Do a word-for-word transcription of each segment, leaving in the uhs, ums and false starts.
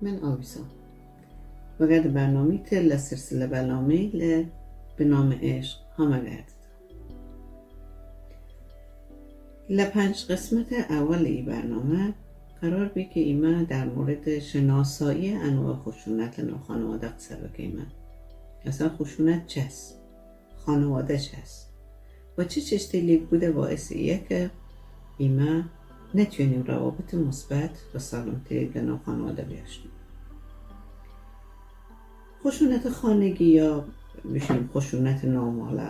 من آویسام وەگەرد بەرنامەی تر لە سلسلە بەرنامەیل به نام عشق هامەگەردتان. لە پەنج قسمەت ئەوەل ئی بەرنامە قەرار بی ک ئیمە دەرمورد شناسایی ئەنواع خشونەت لە ناو خانوادە قسە بکەیمە. ئەسڵەن خشونەت چەس؟ خانوادە چەس؟ و چ چشتەیلیگ بوودە باعث ئیە ک ئیمە نەتویەنیم روابط مثبت و سالمتریگ لە ناو خانوادە بیاشتیم؟ خشونەت خانگی یا بشیم خشونەت ناماڵە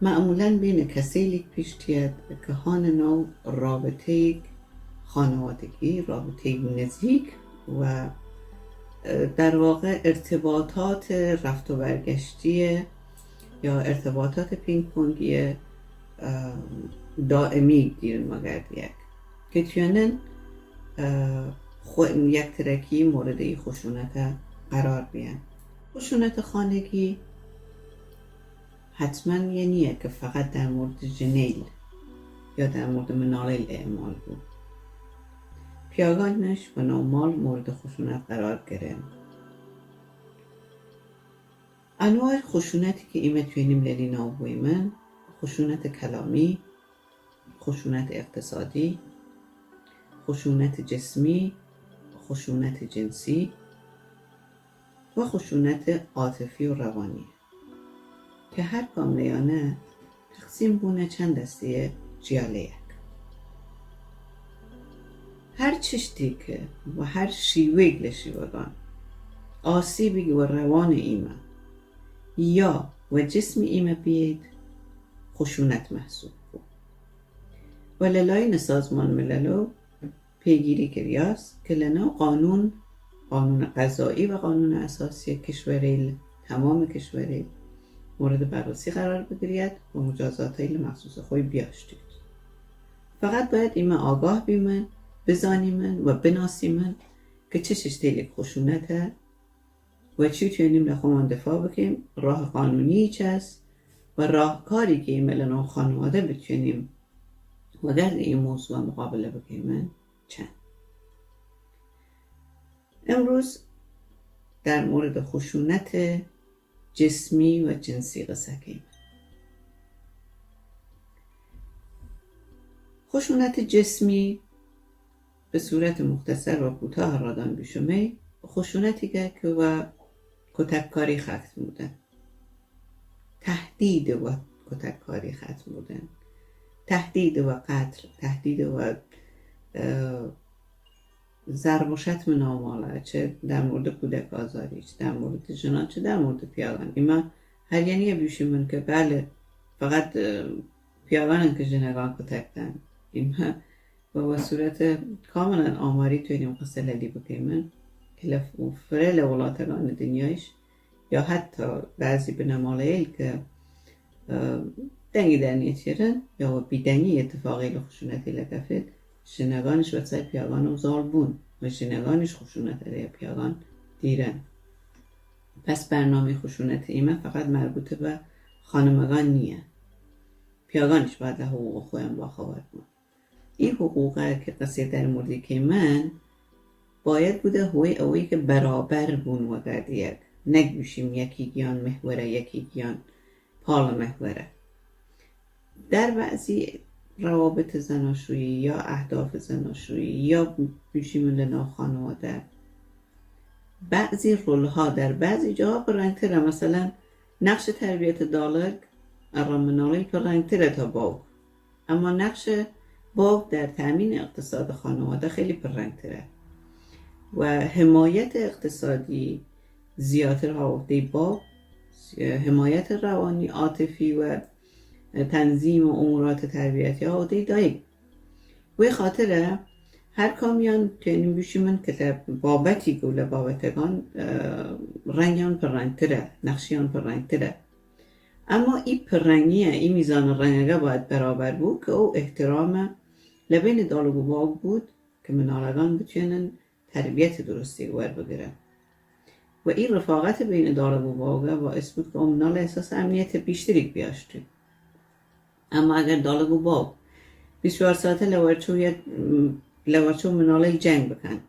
معمولا بین کەسەیلیگ پیش تیەێد ک هانە ناو رابطەیگ خانوادگی، رابطەیگ نزیک و، اه، در واقع ارتباطات رفت و برگشتی یا ارتباطات پینگ پونگی، اه، دائمی دیرن وەگەرد یەک ک تویەنن، اه، خو-، یەکترەکی موردەی خشونەتە قەرار بیەن. خشونەت خانگی حتما یە نییە ک فقط دەرمورد ژنەیل یا دەرمورد مناڵەیل ئێماڵ بوو. پیاگانیش وە ناو ماڵ مورد خشونەت قەرار گرن. ئەنواع خشونەتی ک ئیمە تویەنیم لەلی ناو بویمن، خشونەت کەلامی، خشونەت اقتصادی، خشونەت جسمی، خشونەت جنسی و خشونەت عاطفی و روانی. ک هەر کام لەیانە تەقسیم بوونە چەن دەستەێ جیالەیگ. هەر چشتیگ و هەر شیوەیگ لە شیوەگان ئاسیبیگ وە روان ئیمە یا وە جسم ئیمە بیەید، خشونەت مەحسوب بوو و لە لایەن سازمان مللەو پیگیری کریاس ک لەناو قانون، قانون قضایی و قانون اساسی کشورەیل، تمام کشورەیل مورد بررسی قرار بگریەێد و مجازاتەیل مخصوص خوەی بیاشتید. فقط باید ئیمە ئاگاه بیمن، بزانیمن و بناسیمن ک چ چشتەیلیگ خشونەتە و چی تویەنیم لە خوەمان دفاع بکەیم، راه قانونی چەس و راهکاری ک ئیمە لەناو خانوادە بتویەنیم وەگەرد ئی موضوع مقابلە بکەیمن چەن. امروز در مورد خشونت جسمی و جنسی قسە کەیم. خشونت جسمی به صورت مختصر و کوتاه رادان بیشمەی، خشونتیگە ک وە کتککاری ختم بودن، تهدید وە کتککاری ختم بودن، تهدید وە قتل، تهدید وە، اه، ضرب و شتم ناماڵە، چه در مورد کودک آزاری، چه در مورد ژنان، چه در مورد پیاگان. ئیمە هەر یە نییە بیشیمن ک بله، فقط، اه، پیاگانن ک ژنەگان کتک دەن. ئیمە و وە سورەت کاملا ئاماری تویەنیم قسە لەلی بکەیمن ک لە ف-، فرە لە وڵاتەگان دنیایش یا حتی بعضی بنەماڵەیل ک، اه، دەنگی دەرنیەتیرن یا وە بیدەنگی اتفاقەیل خشونەتیلە کەفێد، ژنەگانیش وە چای پیاگان و زاڵ بوون و ژنەگانیش خشونەت ئەرێ پیاگان دیرن. پس بەرنامەی خشونەت ئیمە فقط مربوط بە خانمەگان نییە، پیاگانیش باید لە حقوق خوەیان باخەوەر بوون. ئی حقوقە ک قسەێ دەرموردی کەیمن، باید بوودە هوی ئەوەی ک بەرابەر بوون وەگەرد یەک، نەک بویشیم یەکیگیان محورە، یەکیگیان پاڵ محورە. در بعضی روابط زناشویی یا اهداف زناشویی یا بویشیمن لە ناو خانوادە، بعضی رولها در بعضی جاها پررەنگترە. مثلا نقش تربیت داڵگ ئەڕا مناڵەیل پررەنگترە تا باوگ. اما نقش باوگ در تأمین اقتصاد خانواده خیلی پررەنگترە و حمایت اقتصادی زیاتر هاوردەی باوگ، حمایت روانی، عاطفی و تنظیم و امورات تربیتی هاوردەی دایگ. وی خاطرە هەر کامیان تویەنیم بویشیمن ک لە بابەتیگ و لە بابەتەگان، اه، رەنگیان پررەنگترە، نقشیان پررەنگترە. اما ئی پررەنگیە، ئی میزان رەنگەگە باید بەرابەر بوو ک ئەو احترامە لە بین داڵگ و باوگ بوود ک مناڵەگان بتویەنن تربیەت دروستیگ وەربگرن. و ئی رفاقەت بین داڵگ و باوگە باعث بوود ک ئەو مناڵە احساس ئەمنیەت بیشتریگ بیاشتن. اما ئەگەر داڵگ و باوگ بیست و چوار ساعتە لە وەرچەو یەک، لە وەرچەو مناڵەیل جەنگ بکەن،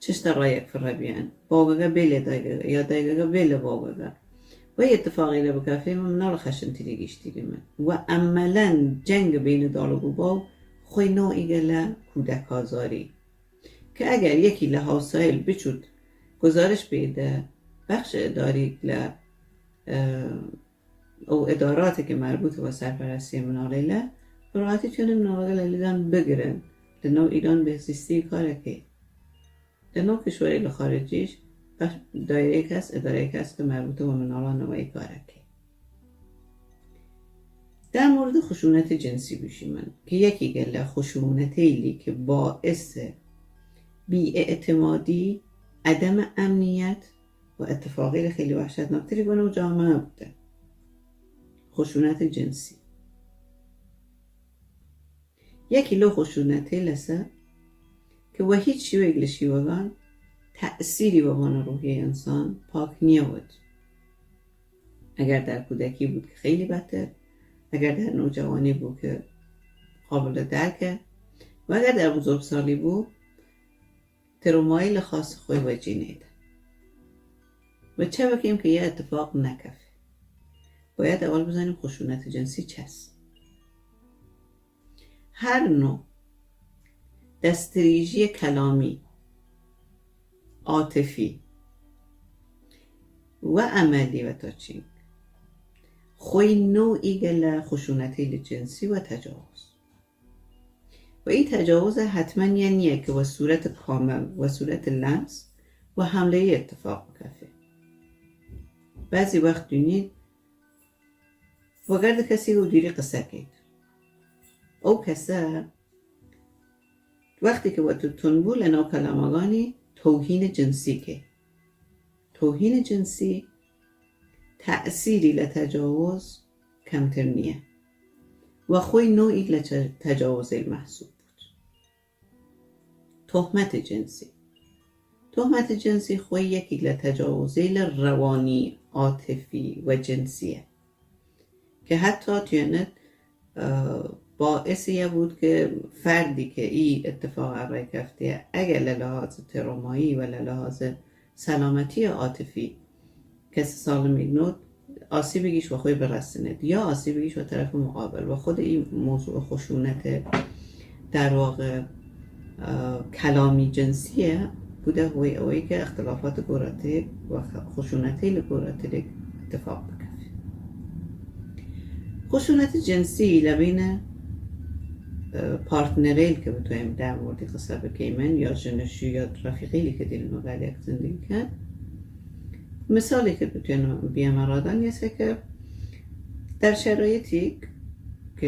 چشتە ڕایەک فرە بیان، باوگەگە بێلێ دایگەگە، یا دایگەگە بێلە باوگەگە. وەی ئتفاقیلە بکەفێمە مناڵە خەشنتری گیشتیریمن. و ئەمەلەن جەنگ بەین داڵگ و باوگ خوەی نۆ ئیگە لە کودەکازاری. ک ئەگەر یەکی لە هاوسایل بچوود گزارش بێدە بەخش ئداریگ لە، ئە، ئەو ئداراتێ ک مربوط وە سەرپەرەستی مناڵەیلە، بڕاتی توێنن مناڵەگە لە لیدان بگرن، لە ناو ئیران بهزیستی کارەکەی. لە ناو کشوەرەیل خارجیش بەش دایرەیگ هەس، ئدارەیگ هەس ک مربوطە وە مناڵانەوە ئی کارەکەی. در مورد خشونت جنسی بشیمن ک یەکیگە لە خشونتەیلی ک باعث بی‌اعتمادی، عدم امنیت و اتفاقیل خیلی وحشتناکتری بنەو جامعە بوودە خشونت جنسی. یەکی لەو خشونتەیلەسە ک وە هیچ شیوەیگ لە شیوەگان تأثیری وە بان روحیەی ئنسان پاک نیەود. ئەگەر در کودکی بوود ک خیلی بەتر، ئەگەر در نوجوانی بوو ک قابل درکە، و ئەگەر در بزرگسالی بوو، ترومایی لە خاص خوەی وەجی نەیدە. و چە بکەیم ک یە اتفاق نەکەفێ؟ باید ئەوەل بزانیم خشونت جنسی چەس. هەر نوع دەستدریژی کەلامی، عاطفی و عملی و تاچینگ خوەی نوعیگە لە خشونتەیل جنسی و تجاوز. و ئی تجاوز حتما یە نییە ک وە صورت کامل، وە صورت لمس و حملەیی اتفاق بکەفێ. بعضی وەخت دوینید وەگەرد کەسیگ و دیری قسە کەید. ئەو کەسە وەختی ک وە تو تون بوو، لە ناو کەلامەگانی توهین جنسی کەی. توهین جنسی تأثیری لە تجاوز کەمتر نییە و خوەی نوعیگ لە چە-، تجاوزەیل محسوب بوود. تهمت جنسی. تهمت جنسی خوەی یەکیگ لە تجاوزەیل روانی، عاطفی و جنسیە ک حتی تویەنێد، ئە، باعث یە بوود ک فەردی ک ئی اتفاق ئەڕای کەفتیە، ئەگەر لە لحاظ ترومایی و لە لحاظ سلامتی عاطفی کەس سالمیگ نود، ئاسیبیگیش وە خوەی برەسنێد یا ئاسیبیگیش وە طرف مقابل. و خود ئی موضوع خشونت در واقع، ئە، کەلامی جنسیە، بوودە هوی ئەوەی ک اختلافات گۆراتریگ و خ-، خشونتەیل گۆراتریگ اتفاق بکەفێ. خشونت جنسی لە بین، ئە، پارتنەرەیل ک بتوانیم در موردی قسە بکەیمن یا ژنەشوی یا رەفیقەیلی ک دیرن وەگەرد یەک زندگی کەن، مثالی ک بتوانم بیەمە رادان یەسە ک در شرایطی ک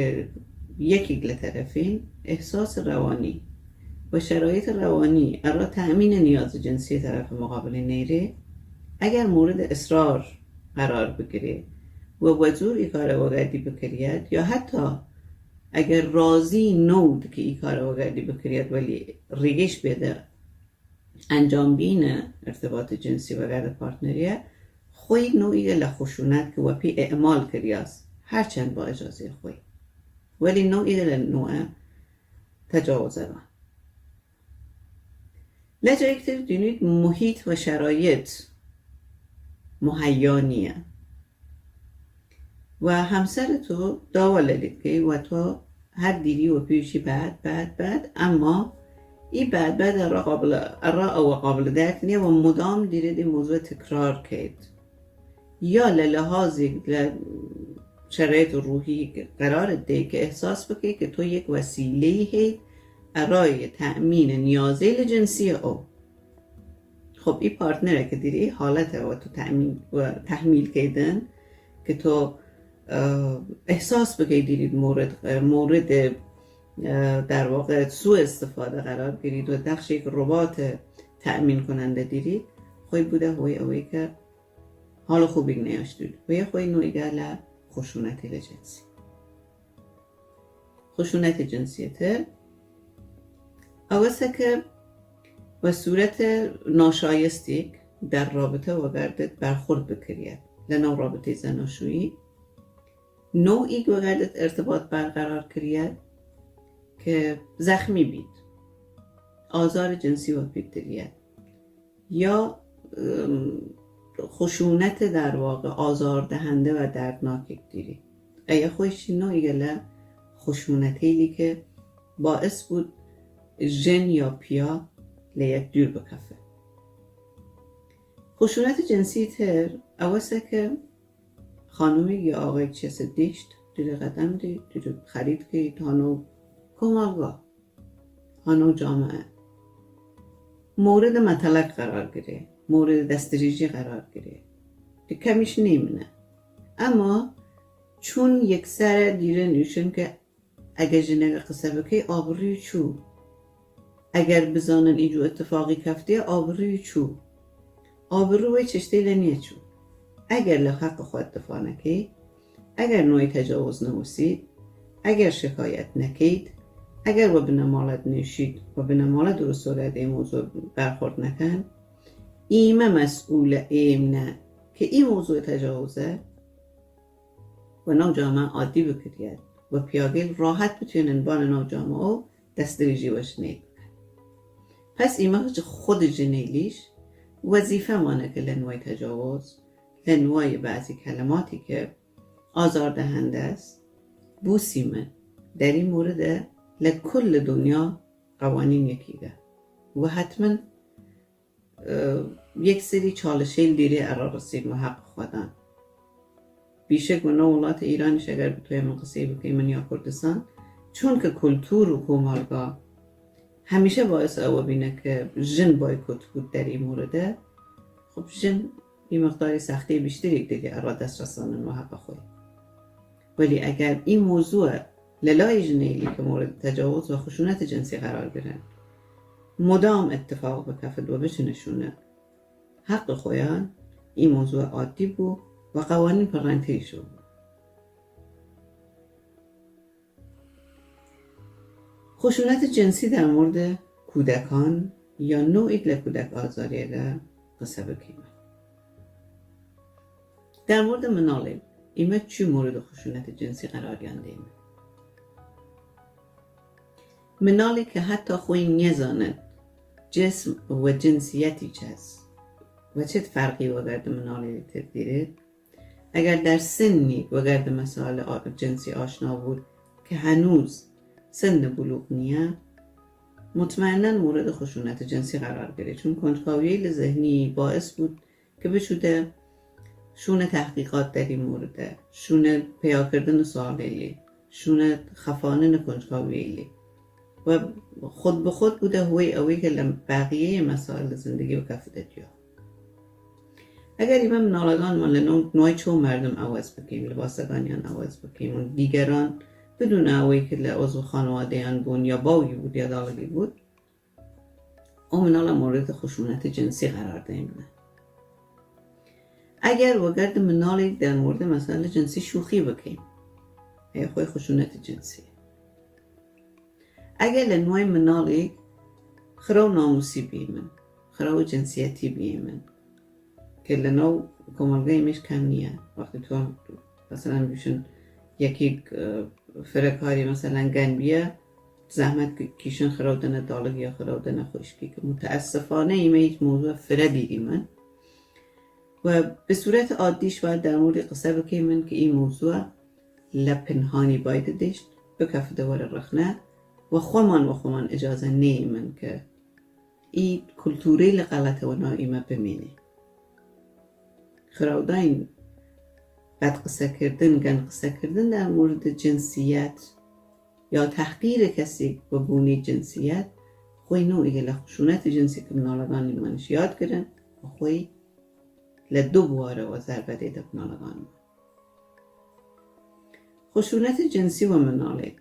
یەکیگ لە طرفین احساس روانی و شرایط روانی ئەرا تأمین نیاز جنسی طرف مقابل نەیرێ، ئەگەر مورد اصرار قرار بگرێ و وە زوور ئی کارە وەگەردی بکریەد، یا حتی ئەگەر رازی نەود ک ئی کارە وەگەردی بکریەد، وەلی ریگەیش بێدە ئەنجام بینە ارتباط جنسی وەگەرد پارتنەریە، خوەی نوعیگە لە خشونت ک وەپی اعمال کریاس، هەرچەن با ئجازەی خوەی، وەلی نوعیگە لە نوع تجاوزەگان. لە جایگتر دینید محیط و شرایط مهیا نییە و همسر تو داوا لەلی کەی و تو هەر دیری وەپی بشی بەعد، بەعد، بەعد، ئەما ئی بەعد، بەعد ئەڕا قابل، ئەڕا ئەوە قابل درک نییە و مدام دیرید ئی موضوع تکرار کەید. یا لە لحاظیگ لە شرایط روحی قرارت دەی ک احساس بکەی ک تو یەک وسیلەی هەی ئەڕای تأمین نیازەیل جنسی ئەو. خب، ئی پارتنەرە ک دیری ئی حالەتە و تو تأمین و تحمیل کەیدن ک تو، ئە، احساس بکەی دیرید مورد، ئە، مورد، ئە، در واقع سوء استفاده قرار گیرید و نقش یک ربات تأمین کننده دیرید، خوەی بوودە هوی ئەوەی ک حال خوبیگ نیاشتوید و یا خوەی نوعیگە لە خشونت جنسی. خشونت جنسی تر ئەوەسە ک وە صورت ناشایستیگ در رابطە وەگەردت برخورد بکریەد لە ناو رابطەی زناشویی، نوعیگ وەگەردت ارتباط برقرار کریەد ک زخمی بید، آزار جنسی وەپی دریەد، یا، ام، خشونت در واقع آزاردهنده و دردناکیگ دیری. ایه خویشی نوعیگه لە خشونتیلی ک باعث بوود ژن یا پیا لە یەک دویر بکەفن. خشونت جنسی تر ئەوەسە ک خانمیگ یا ئاغایگ چەسە دیشت، دویر قەدەم دی، دویر خەریت کەید، هانەو کومەڵگا، هانەو جامعە مورد مەتەلەک قەرار گرێ، مورد دەسدریژی قەرار گرێ، کەمیش نیمنە. ئەما چون یەکسەرە دیرن ئویشن ک ئەگەر ژنەگە قسە بکەی ئابڕوی چوو؟ ئەگەر بزانن ئیجو ئتفاقی کەفتیە ئابڕوی چوو؟ ئابڕو وەی چشتەیلە نیەچوو. ئەگەر لە حەق خوەد دفاع نەکەی، ئەگەر نوای تەجاوز نەوسید، ئەگەر شکایەت نەکەید، ئەگەر وە بنەماڵەت نوشید، وە بنەماڵە دروس وەگەرد ئێ موزوع بەرخورد نەکەن، ئیمە مەسئولە ئێمنە ک ئی موزوع تەجاوزە وە ناو جامعە عادی بکریەد و پیاگەیل راحەت بتوێنن بانە ناو جامعە و دەسدریژی وە ژنەیل بکەن. پس ئیمە خود ژنەیلیش وەزیفەمانە ک لە نوای تەجاوز، لە نوای بەعزی کەلماتی ک ئازاردەهەندەس بوسیمن. دەر ئی موردە لە کل دونیا قوانین یەکیگە و حتماً یەکسری چاڵشەیل دیرێ ئەڕا رەسین وە حەق خوەدان. بیشک وە ناو وڵات ئیرانیش ئەگەر بتوێمن قسەی بکەیمن یا کوردستان، چونکە کولتور و کومەڵگا هەمیشە باعث ئەوە بینە ک ژن بایکۆت بوود دەر ئی موردە، خب ژن ئی مقداری سەختەی بیشتریگ دیرێ ئەڕا دەس رەسانن وە حەق خوەی. وەلی ئەگەر ئی موزوع لە لای ژنەیلی ک مورد تەجاوز و خشونەت جنسی قەرار گرن، مدام ئتفاق بکەفت و بچنە شوونە حەق خوەیان، ئی موزوع عادی بوو و قوانین پڕەنگتریش بوو. خشونت جنسی در مورد کودکان یا نوعیگ لە کودک ئازاریەگە قسە بکەیم. در مورد مناڵێ، ئیمە چوی مورد خشونت جنسی قەراریان دەیمن؟ مناڵی ک هەتا خوەی نیەزانن جسم و جنسیەتی چەس و چەت فەرقی وەگەرد مناڵی تر دیرێد، ئەگەر در سنی وەگەرد مەسائل ئا-، جنسی ئاشنا بوود ک هەنووز سن بلوغ نییە، مطمئناً مورد خشونت جنسی قرار گرێ، چون کنجکاویەیل ذهنی باعث بوود ک بچوودە شوونە تحقیقات دەر ئی موردە، شوونە پەیاکردن سوالەیلی، شوونە خەفانن کنجکاویەیلی و خود بە خود بوودە هوەی ئەوەی ک لە بەقیەی مەسائل زندگی بکەفدە دیا. ئەگەر ئیمە مناڵەگانمان لە ناو نوای چەو مەردم عەوەز بکەیم، لباسەگانیان عەوەز بکەیم و دیگەران بدون ئەوەی ک لە عضو خانوادەیان بوون یا باوگی بوود یا داڵگی بوود، ئەو مناڵە مورد خشونت جنسی قرار دەیمنە. ئەگەر وەگەرد مناڵیگ در مورد مسائل جنسی شوخی بکەیم، ئەیە خوەی خشونت جنسی. ئەگەر لە نوای مناڵیگ خرەو ناموسی بیمن، خرەو جنسیەتی بیمن، ک لە ناو کۆمەڵگەیمیش کەم نییە. وەختی تو، مەسەلەن، بشن یەکیگ، ئە، فرە کاری، مەسەلەن، گەن بیە، زەحمەت ک-، کیشن خرەو دەنە داڵگ یا خرەو دەنە خوەیشکی، ک متأسفانە ئیمە هیچ موضوع فرە دیریمن. و بە صورت عادیش باید در مورد قسە بکەیمن ک ئی موضوع لە پنهانی باید دشت بکەفدە وەر رخنە و خوەمان وە خوەمان ئجازە نەیمن ک ئی کولتورەیل غەڵەتە وە ناو ئیمە بمینێ. خراوداین بەد قسەکردن، گەن قسەکردن در مورد جنسیەت یا تحقیر کەسیگ وە بوونی جنسیەت، خوەی نوعیگە لە خشونەت جنسی ک مناڵەگانیمانیش یاد گرن و خوەی لە دو بوارەوە زەربە دەێدە مناڵەگانمان. خشونەت جنسی وە مناڵێگ.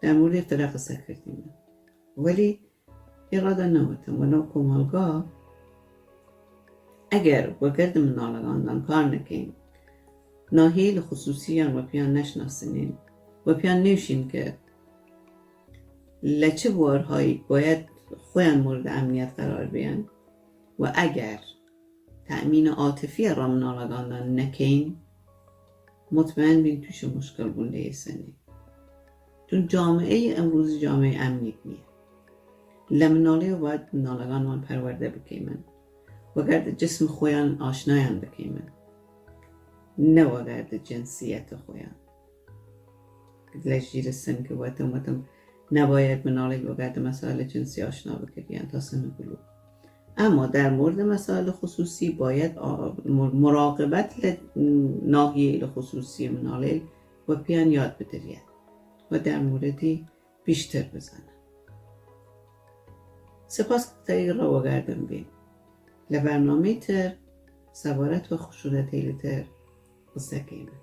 در مورد فرە قسە کردیمن. وەلی ئێڕادا نەوەتم وە ناو کۆمەڵگا، ئەگەر وەگەرد مناڵەگاندان کار نەکەین، ناحیەیل خسوسییان وەپیان نەشناسنین، وەپیان نویشین ک لە چ بوارهایی باید خوەیان مورد ئەمنیەت قەرار بێەن و ئەگەر تأمین عاطفی ئەڕا مناڵەگاندان نەکەین، مطمئن بین تویش مشکل بوون دەێسەنی. چون جامعهٔ امروزی جامعهٔ امنیگ نیه. لە مناڵەیەو باید مناڵەگانمان پەروەردە بکەیمن، وەگەرد جسم خوەیان ئاشنایان بکەیمن، نە وەگەرد جنسیەت خوەیان. لە ژیر سن ک وەتم وەتم نەباید مناڵەیل وەگەرد مسائل جنسی ئاشنا بکریەن تا سن بلوغ. اما در مورد مسائل خصوصی باید مراقبت لە ناحیەیل خصوصی مناڵەیل وەپیان یاد بدریەن و در موردی ویشتر بزانن. سپاس ک تەیرە وەگەردم بین. لە بەرنامەی تر سەبارەت وە خشونەتەیل تر قسە کەیمن.